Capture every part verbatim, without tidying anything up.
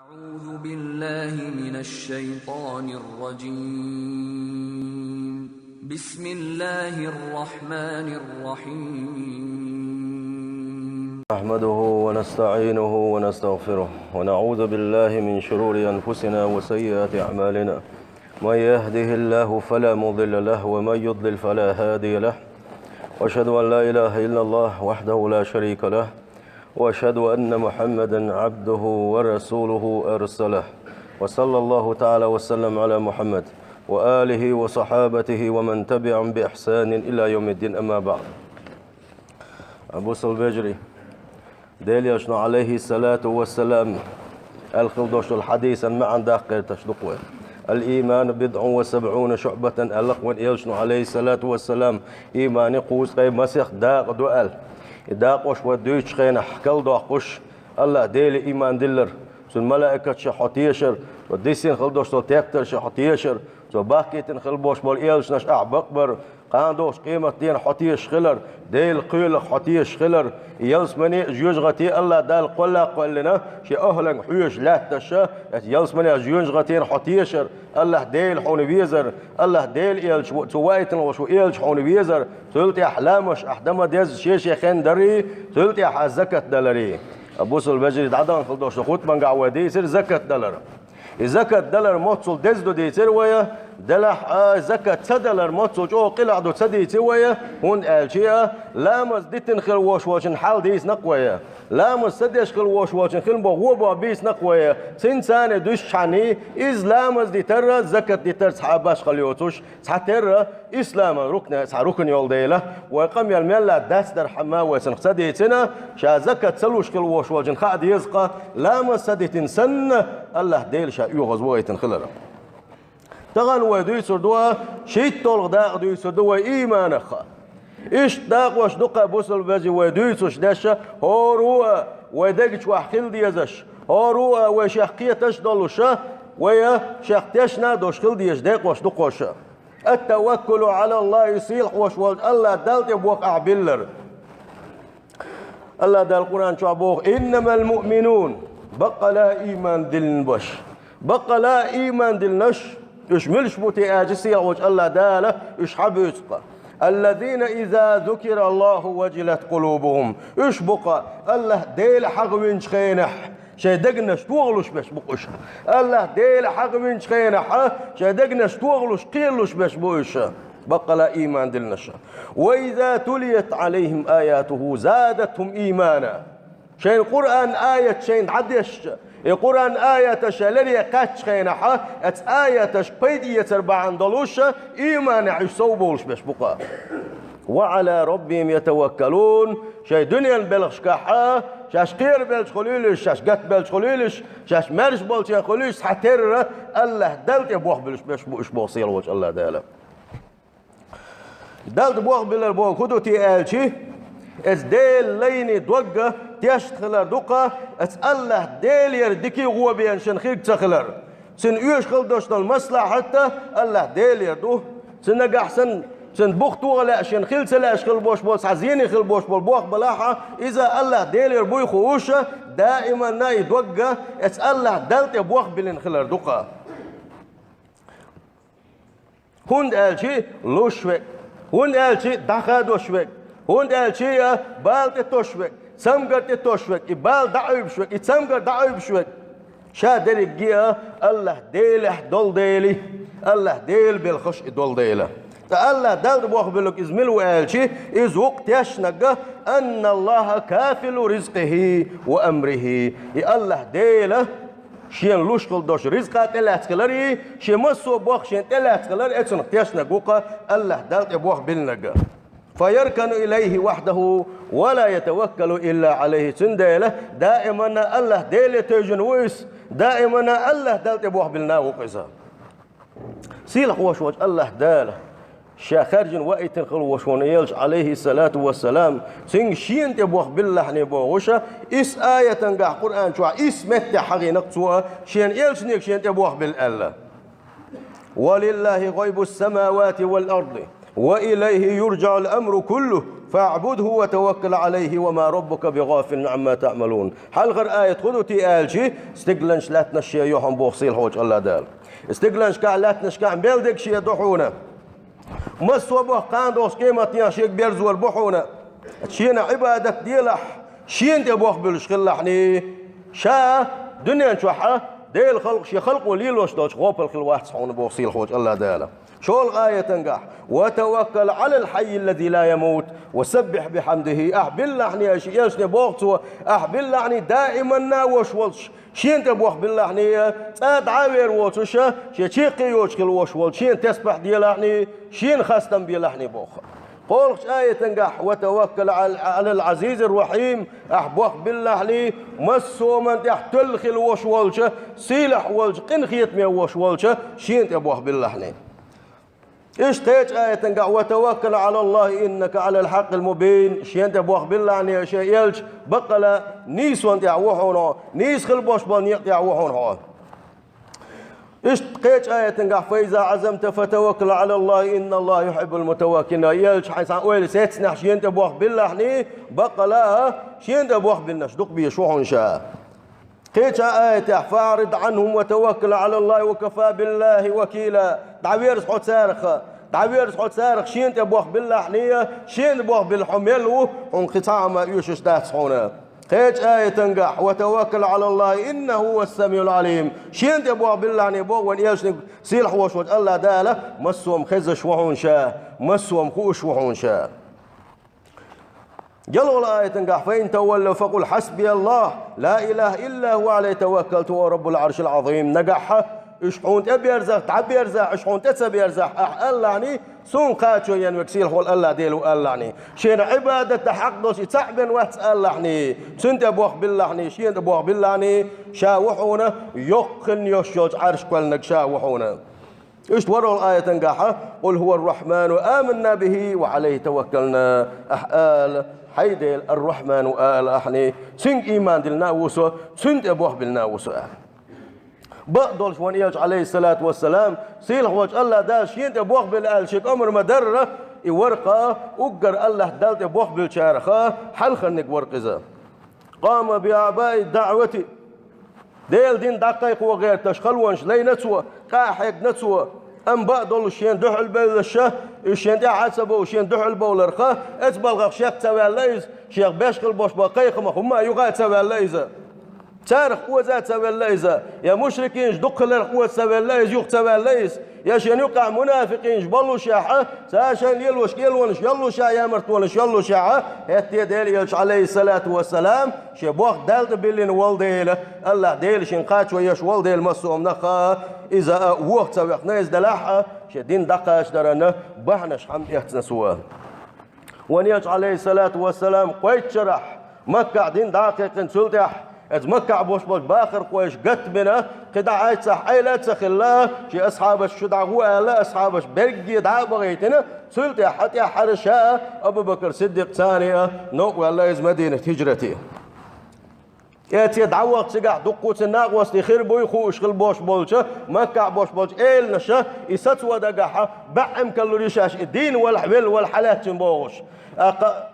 أعوذ بالله من الشيطان الرجيم. بسم الله الرحمن الرحيم. نحمده ونستعينه ونستغفره، ونعوذ بالله من شرور أنفسنا وسيئات أعمالنا. من يهده الله فلا مضل له، ومن يضلل فلا هادي له. وأشهد أن لا إله إلا الله وحده لا شريك له، وأشهد أن محمدا عبده ورسوله أرسله. وصلى الله تعالى وسلم على محمد وآله وصحابته ومن تبعهم بإحسان إلى يوم الدين، أما بعد. Бусалба вежарий, Делан Элчано, عليه الصلاة والسلام, аьлла хила долуш долу хьадисан маьӀна даккха гӀерташ ду-кх вай. الإيمان بضع وسبعون شعبة, аьлла-кх вайн Элчано, عليه الصلاة والسلام, ийманан кхузткъе масех дакъа ду аьлла. И дакъош вай дуьйцучу хенахь карладоккхуш, АллахӀ Деле ийман диллар, Цуьнан малаикаташна хьо тешар, Цо дисина хила долуш долу тептаршна хьо тешар, Цо бахкийтина хила болуш болу элчанашна ахь бакъбар, кхана долчу къематдийнахь хьо тешаш хилар, Делан кхелах хьо тешаш хилар, и ялсамане а, жоьжахате а АллахӀ Дала кхолла а кхоьллина, Шен охӀланга хьоьжуш лаьтташ, оцу ялсаманех, жоьжахатех хьо тешар, АллахӀ Дела хьуна везар, АллахӀ Делан элча, цо ваийтина волуш волу элча хьуна везар, цул тӀаьхьа ламазаш ахь дан ма-деззара шен-шен хенахь дарий, цул тӀаьхьа закат даларий. Бусалба вежарий, дӀадахана хила долуш долу хутбангахь вай дийцира закат далар. И закат далар моццул деза ду дийцира вай, делахь а, закат ца далар моццул чӀогӀа къилахь ду ца дийци вай, хӀунда аьлча а, ламаз дитина хила волуш волчун хьал дийцина-кх вай. Ламаз ца деш хила волуш волчун хин боху вон боху бийцина-кх вай. Цуьнца цхьаьна дуьсчхьаний, иза ламаз дитар а, закат дитар а цхьа а башхалла йоцуш, цхьатерра исламан рукна, цхьа рукна йолу дела, вай къамел мелла дац дар хьамма вай цунах ца дийцина, ша закат ца луш хила волуш волчун хаа деза-кх, ламаз ца дитина санна, АллахӀ Дела ша оьгӀаз вахийтина хилар. Тахана вай дуьйцур ду, шийтталгӀа дакъа дуьйцур ду вай ийманах. Иштта дакъош ду-кх, бусалба вежарий, вай дуьйцуш дерш, хӀора а вай дегачохь хила дезаш, хӀора а вай шех кхеташ долуш, вай шех тешна а долуш хила дезаш декъош ду-кх уьш. التوكل على الله, сийлахь волуш волчу АллахӀ Далла тӀе боху ахь биллар. АллахӀ Дала Къуръан чохь боху: «إنما المؤمنون», баккъала а ийман диллинарш. Баккъала а ийман диллинарш, уьш муьлш бу те аьлча, сийлахь волчу АллахӀ Дала уьш хьабуьйцу-кх. «الذين إذا ذكر الله وجلت قلوبهم». Уьш бу-кх АллахӀ Дела хьахавинчу хенахь, шайн дегнаш тохалуш берш бу-кх уьш. АллахӀ Дела хьахавинчу хенахь, шайн дегнаш тохалуш, кхералуш берш бу уьш, баккъала а ийман диллинарш. «وإذا تليت عليهم آياته زادتهم إيمانا». Шайна Къуръан аят шайна дӀадешча, и Къуръан аяташ шайн лере кхаьччу хенахь, оцу аяташ пайда эцар бахьана долуш, ийманехь уьш сов бовлуш берш бу-кх. «وعلى ربهم يتوكلون». Шайн дуьненан белхашкахь, шаьш кхерабелча хуьлийла уьш, шаьш гатбелча хуьлийла уьш, шаьш маьрша болчехь хуьлийла уьш, цхьатерра АллахӀ Далла тӀе бохбуьлуш берш бу уьш, боху сийлахь волчу АллахӀ Дала. Далла тӀе бохбилар боху хӀун ду те аьлча, оцу Делан лайне доггах тешна хилар ду-кх, оцу АллахӀ Делера дика а гӀо бен шена хир ца хилар. Цунна оьшуш хила долуш долу маслахьат а АллахӀ Делера ду. Цу нагахь санна, цуьнан бух тоха лаьа, шена хила ца лаьаш хила болуш болу, цхьа зене хила болуш болу бохбалахь а, иза АллахӀ Делера буй хууш, даиманна и доггах оцу АллахӀ Далла тӀе бохбиллина хилар ду-кх. ХӀунда аьлча луш верг, хӀунда аьлча дӀахадош верг, хӀунда аьлча а бала тӀе тосуш верг, цамгар тӀе тосуш верг, и бала дӀаӀуьйбуш верг, и цамгар дӀаӀуьйбуш верг. Ша дерриге а АллахӀ Делехь долу дела, АллахӀ Делан белхаш и долу дела. Ткъа АллахӀ Далла тӀе бохбилларг иза мила ву аьлча, иза ву-кх тешнарг: «أن الله كافل رزقه وأمره». И АллахӀ Дела Шена луш хила долуш ризкъа тӀелаьцна хилар, и Шен массо а бохам Шена тӀелаьцна хилар, оцунах тешнарг ву-кх АллахӀ Далла тӀе бохбиллинарг. «فيركن إليه وحده ولا يتوكل إلا عليه». Цундела даиманна АллахӀ Деле тевжина ву иза, даиманна АллахӀ Далла тӀе бохбиллина ву-кх иза. Сийлахь волуш волчу АллахӀ Дала Ша хаьржина ваийтина хила волуш волу элча, Ӏалайхиссалату вассалам, цуьнга Шена тӀе бохбиллалахьний бохуш, исс аятангахь Къуръан чохь исс меттехь хьахийна-кх Цо, Шена элчанега Шена тӀе бохбилла аьлла. «ولله غيب السماوات والأرض وإليه يرجع الأمر كله فاعبده وتوكل عليه وما ربك بغافل عما تعملون. Хьалхара аят хӀун ду те аьлча, стигланаш, лаьттанаш шен ю хьуна боху сийлахьчу АллахӀ Дала. Стигланашкахь, лаьттанашкахь мел дерг шен ду хьуна. Массо а боху кхана дохуш къематдийнахь шега берзор бу хьуна. Шена Ӏибадат делахь, шена тӀе болх буьллуш хилалахьний, ша дуьнен чохь а Делан халкъ шен халкъо лелош долчу гӀопал хила вац хьуна боху сийлахьчу АллахӀ Дала. ШолгӀа аятангахь: وتوكل على الحي الذي لا يموت وسبح بحمده. Ахь биллахьний, аша элчане боху цо, ахь биллахьний даиманна вош волчу, шена тӀе болх биллахьний, цкъа дӀа а вер воцуш, шен чаккхе йоцуш хила вош волчу, шена тесбахь делахьний, шена хастам белахьний боху. КхоалгӀачу аятангахь: وتوكل على العزيز الرحيم. Ахь болх биллахьний, массо а хӀуманна тӀехь тоьлла хила вош волчу, сийлахь волчу, къинхетаме вош волчу, шена тӀе болх биллахьний. Иштта кхечу аятангахь: وتوكل على الله إنك على الحق المبين. Шена тӀе болх биллахьний, шен элча, баккъала нийсонна тӀехь ву хьуна хьо, нийса хила болуш болу некъа тӀехь ву хьуна хьо. Иштта кхечу аятангахь: فإذا عزمت فتوكل على الله إن الله يحب المتوكلين. Элча, хьайн цхьана ойла сецнехь, шена тӀе болх биллахьний, баккъала шена тӀе болх биллинарш дукха безаш ву хьуна ша. Кхечу аятехь: فأعرض عنهم وتوكل على الله وكفى بالله وكيلا. ДӀаверза хьо царах, дӀаверза хьо царах, шена тӀе болх биллахьний, шена болх билла хьо мел ву, хьуна кхин цхьа а хӀума оьшуш дац хьуна. Кхечу аятангахь: وتوكل على الله إنه هو السميع العليم. Шена тӀе болх биллахьний боху вайн элчаниг сийлахь волуш волчу АллахӀ Дала, массо а хӀума хезаш ву хьуна ша, массо а хӀума хууш ву хьуна ша. ГелгӀолу аятангахь: فإن تولوا فقل حسبي الله لا إله إلا هو عليه توكلت وهو رب العرش العظيم. Нагахь уьш хьуна тӀе берзахь, дӀаберзахь, уьш хьуна тӀе ца берзахь, ахь алалахьний, суна кхачо йина верг сийлахь волу АллахӀ Дела ву алалахьний. Шена Ӏибадат дан хьакъ долуш и цхьаъ бен вац алалахьний, цуьнан тӀе болх биллахьний, шена тӀе болх биллахьний, ша ву хьуна йоккха хин йолуш йолчу Ӏарш кхоьллинарг, ша ву хьуна. Иштта ворхӀалгӀа аятангахьа: قل هو الرحمن آمنا به وعليه توكلنا. Ахь ала, хьайн Дела Ар-Рахьман ву алалахьний, цуьнга ийман диллина а ву со, цуьнан тӀе болх биллина а ву со, ала. Бакъдолуш вайн элча, Ӏалайхиссалату вассалам, сийлахь волчу АллахӀ Дала шена тӀе болх билла аьлла шега омра ма-дарра, и вара-кх уггар АллахӀ Далла тӀе болх биллачарах хьалхарниг вара-кх иза. قام بأعباء الدعوة. Делан дин дӀакхайкхо гӀерташ халонаш лайна цо, къа а хьегна цо, амма бакъдолуш шена дуьхьал бевллаша, уьш шена тӀаьхьа а ца бовлуш, шена дуьхьал бовларха, оцу балхах шек ца ваьлла иза, шех беш хила болуш болу кхайкхамах хӀумма а юха а ца ваьлла иза. Царах оза а ца велла иза, я мушрикинаш дукха хиларх оза ца велла иза, юха ца ваьлла иза, я шена юкъахь мунафикъинаш боллушехь а, цара шайна лелош кӀелонаш йоллушехь а, ямартонаш йоллушехь а, хӀетте а Делан элча, Ӏалайхиссалату вассалам, шен болх Далла тӀе биллина волу дела, АллахӀ Дела шена кхачо еш волу дела массо а хӀуманах а, иза а воха ца вехна иза делахь а, шен дин дӀакхачадаран бахьанаш хьама эцна цо. Вайн элча, Ӏалайхиссалату вассалам, кхойтта шарахь Маккахь дин дӀа а кхайкхина, цул тӀаьхьа оцу Маккахь болуш болчу бахархойша гатбина, кхин дӀа Ӏайццахь Ӏайла а ца хилла, шен асхьабаш шу дӀагӀо аьлла, асхьабаш берриге дӀа а бахийтина, цул тӀаьхьа тӀаьххьара ша Абу-Бакр Сиддикъ царна а новкъа ваьлла иза Мадинат хӀижрате. ТӀе цӀе дӀавахча цигахь дуккхуцин накъостий хир буй хууш хила болуш болчу, Маккахь болуш болчу эланаша и сацо дагахьа, баьӀ эмкал лур ю шаьш и дийна валахь, велла валахь хьалаьцна бохуш. ТӀаккха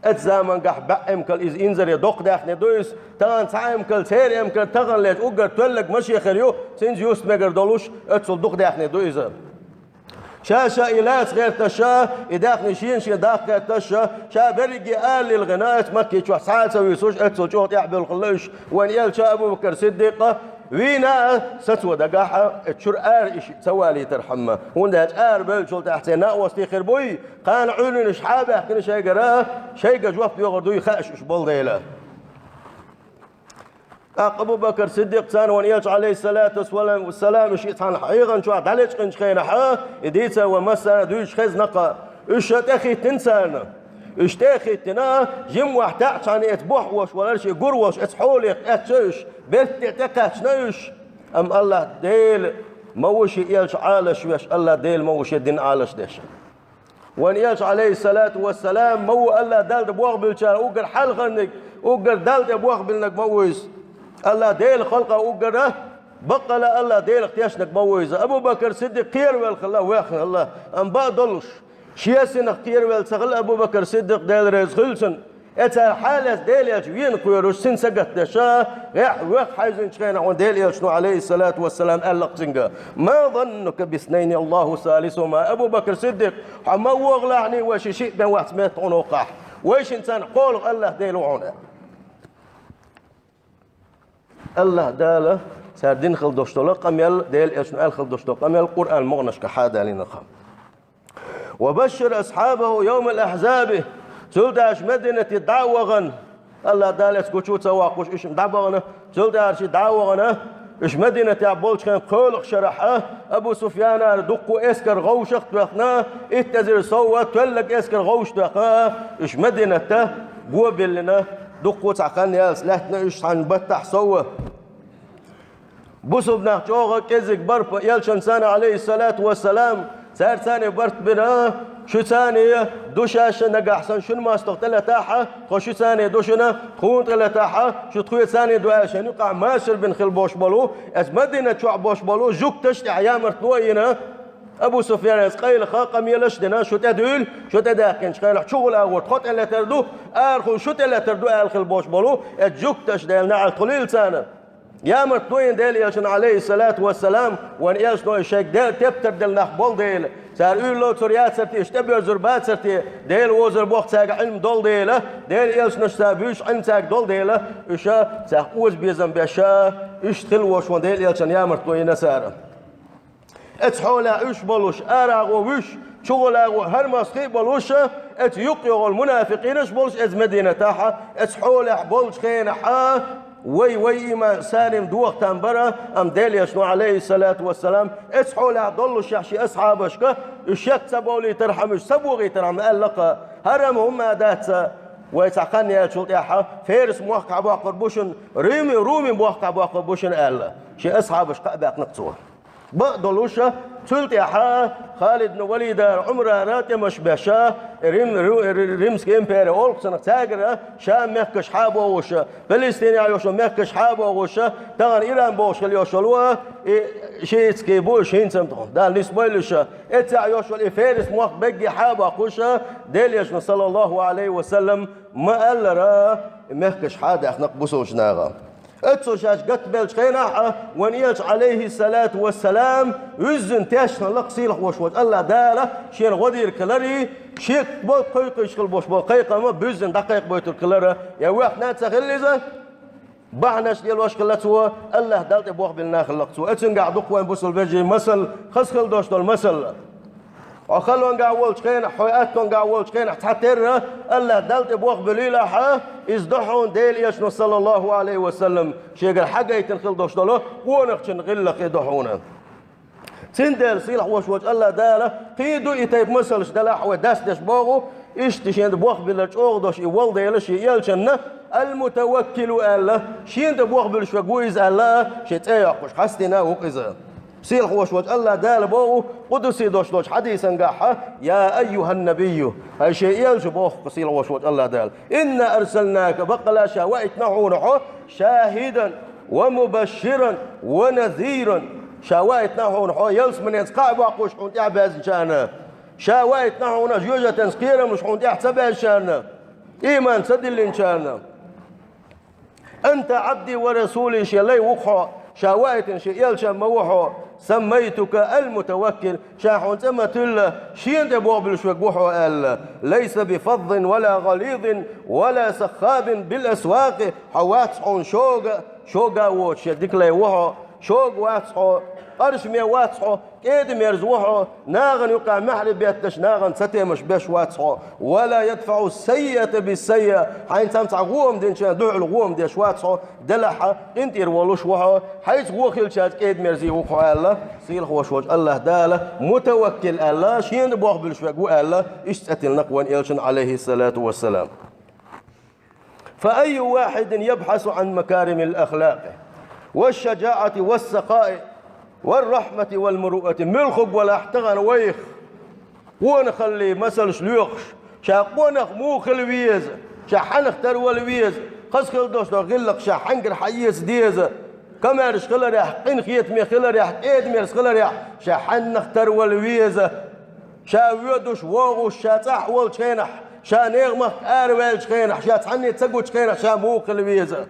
оцу замангахь баьӀ эмкал иза инзаре доккха даьхни ду иза, тахана цхьа эмкал, церан эмкал, таханлерчу уггар тоьллаг машен хир ю, цуьнца юста мегар долуш, оццул дукха даьхни ду иза. Ша-ша и лаца гӀерташа, и даьхни шена-шена даккха гӀерташа, ша берриге ара лилгӀина, оцу Макки чохь схьа а ца вуьсуш, оццул чӀогӀа тӀаьхьабевлла хилла уьш, вайн элча а, Абу-Бакр Сиддикъа, вийна а сацо дагахьа, оцу чуьра ара и шиъ ца валийтархьама. ХӀунда аьлча ара бевллачул тӀаьхьа церан накъостий хир буй, кхана Ӏуьйранаш хьа а баьхкина шайгара, шайга жоп доьхур дуй хууш уьш болу дела. ТӀаккха Абу-Бакр Сиддикъ царна вайн элча, Ӏалайхиссалату вассалам, уьш и цхьана хьехана чохь дӀалечкъинчу хенахьа, и дийца вай массарна дуьйцуш хезна-кха. Уьш ша тӀехӀиттина царна. Уьш тӀехӀиттина, жимма вахь таьӀчхьана эца бохь волуш валара шен гур волуш, эца хьоле кхаьчна уьш, бертте тӀекхаьчна уьш. Амма АллахӀ Дела ма ву шен элча Ӏалаш веш, АллахӀ Дела ма ву шен дин Ӏалаш деш. Вайн элча, Ӏалайхиссалату вассалам, ма ву АллахӀ Далла тӀе болх биллачарах уггар хьалхарниг, уггар Далла тӀе болх биллинарг ма ву иза. АллахӀ Делан халкъах уггар а, баккъала АллахӀ Делах тешнарг ма ву иза. Абу-Бакр Сиддикъ кхеравелла хилла, вехна хилла, амма бакъдолуш, Шен синах кхеравелла ца хилла Абу Бакр Сиддикъ, Дела реза хилва цунна. Э, цара хьалаьцна Дела Элча вена кхоьруш, сина сагатдеш, гӀехь-вехь хьаьвзинчу хенахь вон Дела Элчано, алейхиссалату вассалам, аьлла-кх цуьнга: «Ма заннука биснайни Аллаху салисухума». Абу Бакр Сиддикъ, хьо ма вогӀалахьаний, вай ши шиъ бен вац меттахь хьуна хӀокхахь. Вай шинца кхоалгӀа Аллах Дела ву хьуна. Аллах Дала цара дина хила долуш долу къамел, Дела Элчано аьлла хила долуш долу къамел Къуръан могӀанашкахь хьадалийна-кх. «Ва башшир асхьабаху йовмал ахьзаби». Цул тӀаьхьа Мадинате дӀа а вахана, Аллах Дала эцу гучу ца воккхуш, уьш дӀа а бахана, цул тӀаьхьа ши дӀа а вахана, уьш Мадинатехь болчу хенахь кхоалгӀачу шарахь а, Абу Суфьянара дуккха эскар гӀовшах а тоьхна, итт эзар сов а, тоьлларг эскар гӀовшах а тоьхна, уьш Мадината го а биллина, дуккха цхьа хан ялалц лаьттина уьш цхьана баттахь сов а. Бусулба нах чӀогӀа кӀезиг барт бина Элчанца, алейхиссалату вассалам, цара царна барт бина, шу царна ду шаьш, нагахь санна шуна мостагӀа тӀелатахь, тхо шу царна ду шуна, тхуна тӀелатахь, шу тхоьца царна ду аьлла, шайна юкъахь машар бина хила болуш болу, эцу Мадина чохь болуш болу жуьгташ тӀехь ямартло а йина, Абу Суфьяна эцу къайлаха къамелаш а дина, шу тӀедуьйла, шу тӀедаьккхинчу хенахь чухула агӀор тхо тӀелатар ду, арахула шу тӀелатар ду аьлла хила болуш болу, эцу жуьгташ, Делан неӀалт хуьлийла царна. Ямартло йина Дела Элчанна, алейхиссалату вассалам, вайн Элчано шайга де-, тептар делла нах болу дела, цара уьйр лоцур яцар те, уьш тӀебоьрзур бацар те, Дела вовзар боху цаьрга Ӏилма долу дела, Дела Элчанаш цара буьйцуш Ӏилма цаьрга долу дела, уьш цаьрга оза безам беш, уьш хила волуш вайн Дела Элчанна ямартло йина цара. Эцу хьолехь уьш болуш, арахо вуьш, чухула агӀо хӀара мостагӀий болуш, эцу юккъехула мунафикъинаш болуш, эцу Мадинатахь, эцу хьолехь болчу хенахь, вай, вай ийман сарим доху там бара, амма Дела Элчано, алейхиссалату вассалам, эцу хьолехь доллушехь шен асхьабашка, уьш шек ца бовлийтархьама, уьш ца бохийтархьама аьлла-кх, хӀара-м хӀумма а дац, вай цхьа хан яьллачул тӀаьхьа, Ферис мохк хьабоккхур бу шуна, Руми, Руми мохк хьабоккхур бу шуна аьлла, шен асхьабашка кхаъ баьккхина-кх цо. Бакъ долуш, цул тӀаьхьа Халид ибн Валидара, Ӏумарара тӀемаш беш, Рим-, Ру-, Ри-, Римская империя олу-кх цунах, цаьргара Шам-мехкаш хьабогӀуш, Палестинехь йолу мехкаш хьабогӀуш, тахана Иран бохуш хила йолуш йолу, и шиитский бу, шин цамтхо, Дала нисбойла уьш. Эццехь йолуш йолу и Ферис мохк берриге хьабоккхуш, Дела Элчано, саллаллаху алейхи ва саллам, ма-аллара, и мехкаш хьадаьхна-кх бусулчу наха. Оццул шаьш гатбеллачу хенахь а, вайн Элча, алейхиссалату вассалам, вуьззина тешна лакха сийлахь волуш волчу Аллах Дала шена гӀо дийриг хиларий, шега болу кхойкхуьйтуш хила болуш болу кхайкхам а буьззина дӀакхайкхабойтург хилара, я вехна а ца хилла иза, бахьанаш лелош хилла цо, Аллах Далла тӀе болх биллина хилла-кх цо. Оцуьнгахь ду-кх вайн бусулба вежарий масал, хаза хила долуш долу масал. Хьо халонгахь волчу хенахь, хьо аттонгахь волчу хенахь цхьатерра Аллах Далла тӀе болх буьллийлахь, иза ду хьуна Дела Элчано, саллаллаху алейхи ва саллам, шегара хьагайтина хила долуш долу къонахчун гӀиллакх и ду хьуна. Цундела сийлахь волуш волчу Аллах Дала кхин а ду и тайпа масалш делахь вай дастдеш боху, иштта шена тӀе болх биллар чӀогӀа долуш и волу Дела шен Элчанна, ал-мутаваккилу аьлла, шена тӀе болх буьллуш верг ву иза аьлла, шен цӀе йоккхуш хьастина ву-кх иза. Сийлахь волуш волчу Аллах Дала боху къудси долуш долчу хьадисангахь: «Я айюхьан-набийю», хӀай шен элча, боху-кх сийлахь волуш волчу Аллах Дала, «инна арсалнака», баккъала ша ваийтина хьуна хьо, «шахидан ва мубашширан ва назиран». Ша ваийтина хьуна хьо ялсаманенца кхаъ боккхуш хьуна тӀаьхьабаьзначарна, ша ваийтина хьуна жоьжахатинца кхерамаш хьуна тӀаьхьа ца баьзначарна, ийман ца диллинчарна. «Анта Ӏабди ва расули», шен лай ву-кх хьо, ша ваийтина шен элча ма ву хьо, «саммайтука ал-мутаваккил», ша хьуна цӀе ма туьллу, шена тӀе болх буьллуш верг ву хьо аьлла. «Лайса би фаззин ва ла гӀализин ва ла саххабин бил асвакъи», хьо вац хьуна шога, шога а воцуш, шен дика лай ву хьо, шога вац хьо, къаршаме вац хьо, кӀеда-мерза ву хьо, нахана юкъахь маьхьарий бетташ, нахана цатемаш беш вац хьо. «Ва ла ядфаӀу саййиата биссаййиа», хьайна цхьамма цхьа гӀо-м динчарна дуьхьал гӀо-м деш вац хьо, делахь а къинтӀера волуш ву хьо, хьайца гӀо хилчаьрца кӀеда-мерза ву-кх хьо аьлла, сийлахь волуш волчу Аллах Дала, мутаваккил аьлла, шена тӀе болх буьллуш верг ву аьлла, иштта цӀе тиллина-кх вайн элчана, Ӏалайхиссалату вассалам. «Фа айю вахидин ябхьасу Ӏан макаримил ахлакъи, ва шаджаӀати, ва сахаи, ва рахмати, вал муруати». Муьлхха валахь тахана вайх къонахаллий масалш лоьхуш, ша къонах муха хила веза, ша хьанах тарвала веза, хаза хила долуш долу гӀиллакх ша хьаьнгара хьаэца деза, камаьрша хиларехь, къинхетаме хиларехь, кӀеда-мерза хиларехь, ша хьаннах тарвала веза. Ша воьдуш, воагӀуш, ша цӀахь волчу хенахь, ша нехан махка араваьллачу хенахь, ша цхьанне ца гучу хенахь, ша муха хила веза?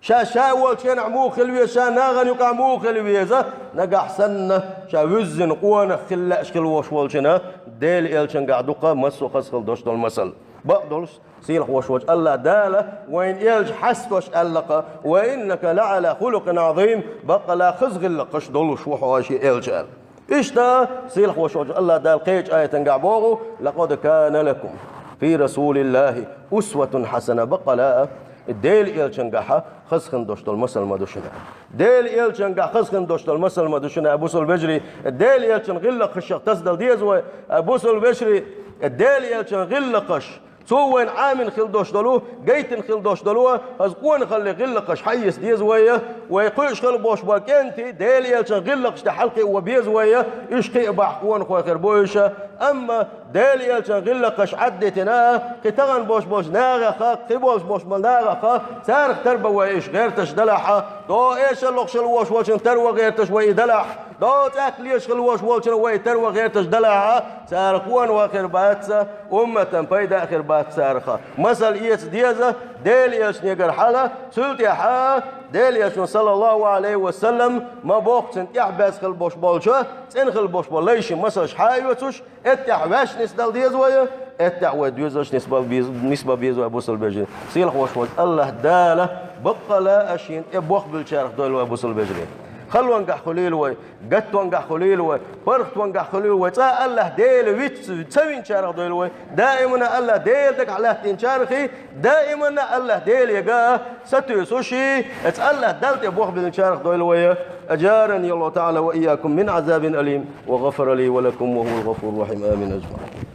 Ша, ша волчу хенахь муха хила веза, ша нахана юкъахь муха хила веза? Нагахь санна, ша вуьззина къонах хила лаьаш хила волуш волчунна, Делан элчангахь дукха массо а хаза хила долуш долу масал. Бакъдолуш, сийлахь волуш волчу АллахӀ Дала вайна элча хьастош аьлла-кх: «Ва иннака лаӀала хулукъин Ӏазим», баккъала хаза гӀиллакхаш долуш ву хьо, шен элча аьлла. Иштта, сийлахь волуш волчу АллахӀ Дала кхечу аятангахь боху: «Лакъад кана лакум фи расулиллахӀи усватун хьасана», баккъала а, Делан элчангахьа хаза хин долуш долу масал ма ду шуна. Делан элчангахь хаза хин долуш долу масал ма ду шуна, бусалба вежарий, Делан элчан гӀиллакхашах тасадала деза вай, бусалба вежарий, Делан элчан гӀиллакхаш, цо вайна Ӏамийна хила долуш долу, гайтина хила долуш долу, хаза къонахалле гӀиллакхаш хьаэца деза вай, вай кхуьуш хила болуш болу кӀентий, Делан элчан гӀиллакхаш тӀе хьалакхиа беза вай, уьш кхиа бахьа къонахой хир бу уьш, амма Делан элчан гӀиллакхаш Ӏаддитина, кхин тахана болуш болчу нахаха, кхин болуш болуш болу нахаха, царах тарбан вай уьш гӀерташ далахьа, догӀу эшар лохуш хила волуш волчун тарван гӀерташ вай и далахь, догӀу цӀаьхка лезаш хила волуш волчун вай тарван гӀерташ далахьа, царах къонахой хир бац, умматан пайда а хир бац цараха. Масал эца деза Делан элчанегара хьала, цул тӀаьхьа Делан элчано, саллаллаху Ӏалайхи ва саллам, ма боху цуьнан тӀехь баьзза хила болуш болчу, цӀена хила болуш болу лайшин масалш хьа а оьцуш, эттехь ваьш нисдала деза вай, эттехь вай доьзалш нисбала беза, нисбала беза вай, бусалба вежарий. Сийлахь волуш волчу АллахӀ Дала баккъала а шена тӀе бохбуьллучарах дойла вай, бусалба вежарий. Халонгахь хуьлийла вай, гаттонгахь хуьлийла вай, паргӀатонгахь хуьлийла вай, цкъа АллахӀ Дела виц ца винчарах дойла вай, даимана АллахӀ Дела дагахь лаьттинчарахий, даимана АллахӀ Делега сатуьйсуший, эца АллахӀ Далла тӀе бохбиллинчарах дойла вай. أجارني الله تعالى وإياكم من عذاب أليم، وغفر لي ولكم، وهو الغفور الرحيم. آمين أجمعين.